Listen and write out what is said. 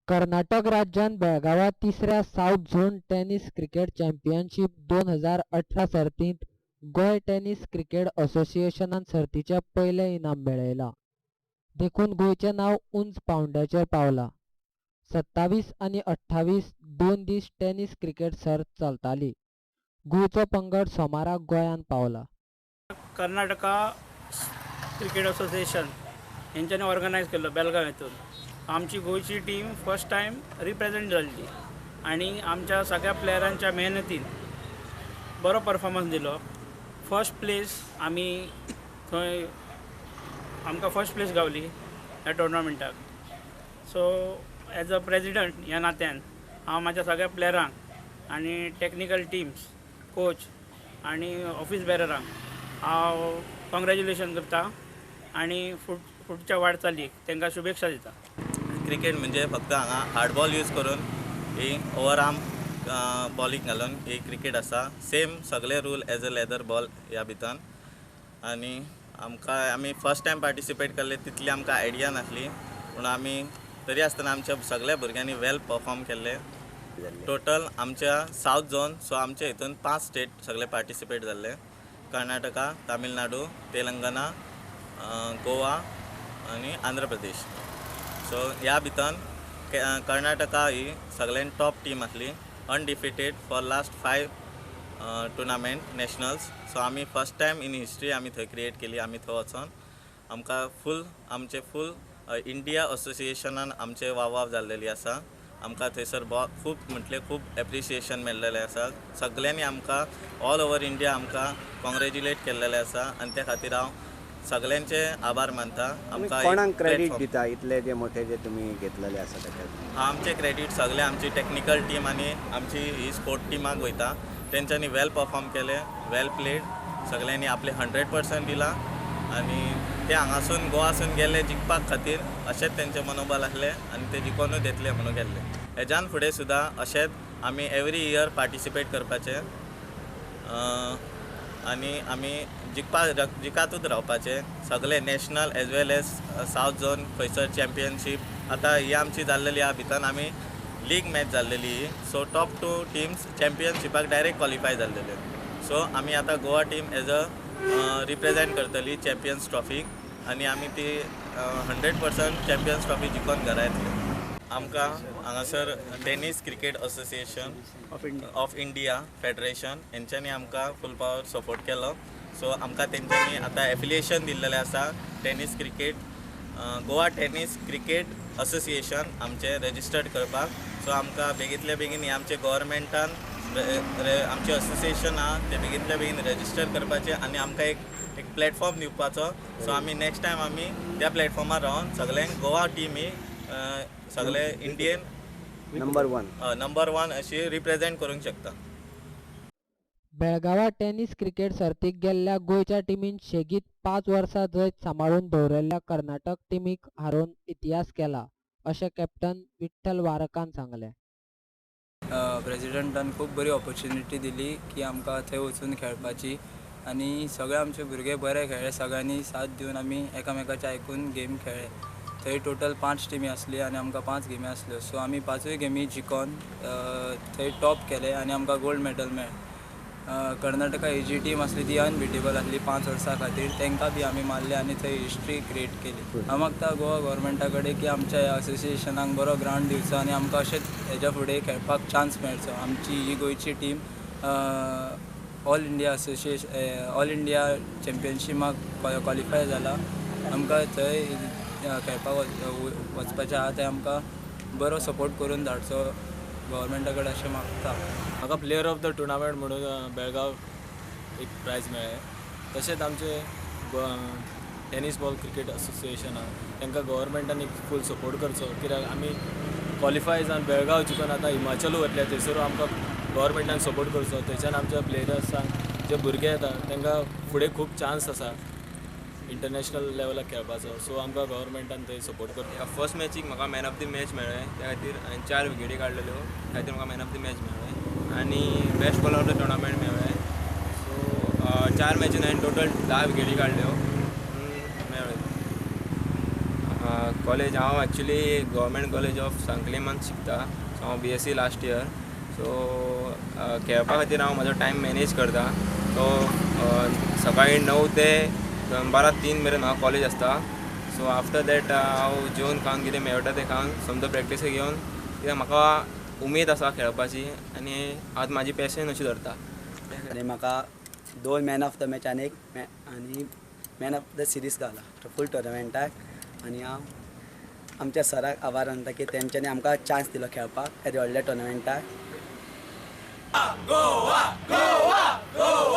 कर्नाटक राज्यांत बेळगांवां तिसऱ्या south zone tennis cricket championship 2018 सर्तींत गोंय टेनिस क्रिकेट असोसिएशनान सर्तीचें पयलें इनाम मेळयलां. देखून गोंयचें नांव उंच पांवड्याचेर पावलां. 27 आनी 28 दोन दीस टेनिस क्रिकेट सर्त चलताली. गोंयचो पंगड सोमारा गोंयांत पावला. कर्नाटका क्रिकेट असोसिएशन हेंच्यांनी ऑर्गनायज केल्लो बेलगांव हितून आमची गोंयची टीम फर्स्ट टायम रिप्रेजेंट जाल्ली आनी आमच्या सगळ्या प्लेयरांच्या मेहनतीन बरो परफॉर्मन्स दिलो. फर्स्ट प्लेस आमी थंय आमकां फर्स्ट प्लेस गावली ह्या टुर्नामेंटाक. सो एज अ प्रेजिडंट ह्या नात्यान हांव म्हाज्या सगळ्या प्लेयरांक आनी टॅक्निकल टिम्स, कोच आनी ऑफिस बेररांक हांव कॉंग्रेच्युलेशन करता आनी फुडच्या वाटचालीक तांकां शुभेच्छा दिता. क्रिकेट म्हणजे फक्त हांगा हार्ड बॉल यूज करून ही ओवर आर्म बॉलींग घालून ही क्रिकेट आसा. सेम सगळे rule as a leather ball ह्या भितर. आनी आमकां आमी फर्स्ट टायम पार्टिसिपेट केल्ले तितली आमकां आयडिया नासली, पूण आमी तरी आसतना आमच्या सगळ्या भुरग्यांनी वेल परफॉर्म केल्ले. टोटल आमच्या सावथ झोन, सो आमच्या हितून 5 स्टेट सगळे पार्टिसिपेट जाल्ले: कर्नाटका, तामिळनाडू, तेलंगना, गोवा आनी आंध्र प्रदेश. सो ह्या भितर कर्नाटका ही सगळ्यान टॉप टीम आसली, undefeated for last 5 tournament nationals. So आमी फर्स्ट टायम इन हिस्ट्री आमी थंय क्रिएट केली. आमी थंय वचोन आमकां फूल आमचे फूल इंडिया असोसिएशनान आमचे वाव जाल्लेली आसा. आमकां थंयसर खूब म्हटलें खूब एप्रिसिएशन मेळ्ळेलें आसा. सगळ्यांनी आमकां ऑल ओवर इंडिया आमकां कॉंग्रेच्युलेट केल्लेलें आसा आनी त्या खातीर हांव सगळ्यांचे आभार मानता. आमकां कोणाक क्रेडीट दिता इतले जे मोठे जे तुमी घेतलेले आसा ताका? आमचे क्रेडीट सगळे आमची टॅक्निकल टीम आनी आमची ही स्पोर्ट टिमाक वयता. तेंच्यांनी वेल परफॉर्म केले, वेल प्लेड, सगळ्यांनी आपले 100% दिला आनी ते हांगासून गोवासून गेले जिखपाक खातीर अशेंच तेंचें मनोबल आसलें आनी ते जिखोनूच येतले म्हणून गेल्ले. हेज्यान फुडें सुद्दां अशेंच आमी एवरी इयर पार्टिसिपेट करपाचें आनी आमी जिखातूच रावपाचें. सगळे national as well as south zone खंयसर चॅम्पियनशीप आतां ही आमची जाल्लेली आहा भितर आमी लीग मॅच जाल्लेली ही. सो टॉप 2 टिम्स चॅम्पियनशिपाक डायरेक्ट क्वॉलिफाय जाल्लेले. सो आमी आतां Goa team as a represent करतली चॅम्पियन्स ट्रॉफीक आनी आमी ती 100% चॅम्पियन्स ट्रॉफी जिखोन घरा येतले. आमकां हांगासर tennis cricket association of India federation हेंच्यांनी आमकां फूल पावर सपोर्ट केलो. सो आमकां तेंच्यांनी आतां एफिलिएशन दिल्लेलें आसा. Tennis cricket Goa tennis cricket association आमचें रजिस्टर्ड करपाक. सो आमकां बेगींतल्या बेगीन हें आमचें गव्हर्मेंटान आमचें असोसिएशन आहा तें बेगींतल्या बेगीन रजिस्टर करपाचें आनी आमकां एक प्लॅटफॉर्म दिवपाचो. सो आमी नेक्स्ट टायम आमी त्या प्लॅटफॉर्मार रावन सगळ्यांक गोवा टीम ही सगळे इंडियन नंबर 1 अशी रिप्रेझेंट करूंक शकता. बेळगांवां टेनिस क्रिकेट सर्तीक गेल्ल्या गोंयच्या टिमीन शेगीत 5 वर्सां जैत सांबाळून दवरिल्ल्या कर्नाटक टिमीक हारोवन इतिहास केला अशें कॅप्टन विठ्ठल वारकान सांगलें. प्रेजिडंटान खूब बरी ऑपॉर्च्युनिटी दिली की आमकां थंय वचून खेळपाची आनी सगळे आमचे भुरगे बरे खेळ्ळे. सगळ्यांनी साथ दिवन आमी एकामेकाचे आयकून गेम खेळ्ळे. थंय टोटल 5 टिमी आसली आनी आमकां 5 गेमी आसल्यो. सो आमी 5ूय गेमी जिखोन थंय टॉप केले आनी आमकां गोल्ड मेडल मेळ्ळें. कर्नाटका ही जी टीम आसली ती अनबिटेबल आसली 5 वर्सां खातीर. तांकां बी आमी मारले आनी थंय हिस्ट्री क्रिएट केली. हांव मागता गोवा गव्हर्मेंटा कडेन की आमच्या ह्या असोसिएशनाक बरो ग्रावंड दिवचो आनी आमकां अशेंच हेज्या फुडें खेळपाक चान्स मेळचो. आमची ही गोंयची team all India association all India चॅम्पियनशिपाक qualify जाला. आमकां थंय खेळपाक वचपाचें आहा, थंय आमकां बरो सपोर्ट करून धाडचो गव्हर्मेंटा कडेन अशें मागता. म्हाका प्लेयर ऑफ the tournament म्हणून बेळगांव एक प्रायज मेळ्ळें. तशेंच आमचे टेनीस बॉल क्रिकेट असोसिएशन आहा तांकां गव्हर्मेंटान एक फूल सपोर्ट करचो, कित्याक आमी क्वॉलिफाय जावन बेळगांव जिखून आतां हिमाचलूय वतले, थंयसर आमकां गव्हर्मेंटान सपोर्ट करचो. थंयच्यान आमच्या प्लेयर्सांक जे भुरगे येता तांकां फुडें खूब चान्स आसा इंटरनॅशनल लेवलाक खेळपाचो. सो आमकां गव्हर्मेंटान थंय सपोर्ट करचो. फर्स्ट मॅचीक म्हाका मॅन ऑफ the match मेळ्ळें, त्या खातीर हांवें 4 विकेटी काडलेल्यो, त्या खातीर म्हाका मॅन ऑफ the match मेळ्ळें आनी best bowler of the tournament मेळ्ळें. सो 4 मॅचीन हांवें टोटल 10 विकेटी काडल्यो मेळ्ळ्यो. कॉलेज हांव एक्चुली गव्हर्मेंट कॉलेज ऑफ सांकलीमान शिकता. सो हांव BSc last year. सो खेळपा खातीर हांव म्हजो टायम मॅनेज करता. सो सकाळी 9 ते दनपारां 3 मेरेन म्हाका कॉलेज आसता. सो आफ्टर that हांव जेवन खावन कितें मेळटा तें खावन समजो प्रॅक्टीस घेवन, कित्याक म्हाका उमेद आसा खेळपाची आनी हांव म्हाजी पॅशन अशी धरता. आनी म्हाका 2 मॅन ऑफ the match आनी एक आनी मॅन ऑफ the series गावला फूल टुर्नामेंटाक. आनी हांव आमच्या सराक आभार मानता की तेंच्यांनी आमकां चान्स दिलो खेळपाक येद्या व्हडल्या टुर्नामेंटाक. गोवा गोवा गोवा.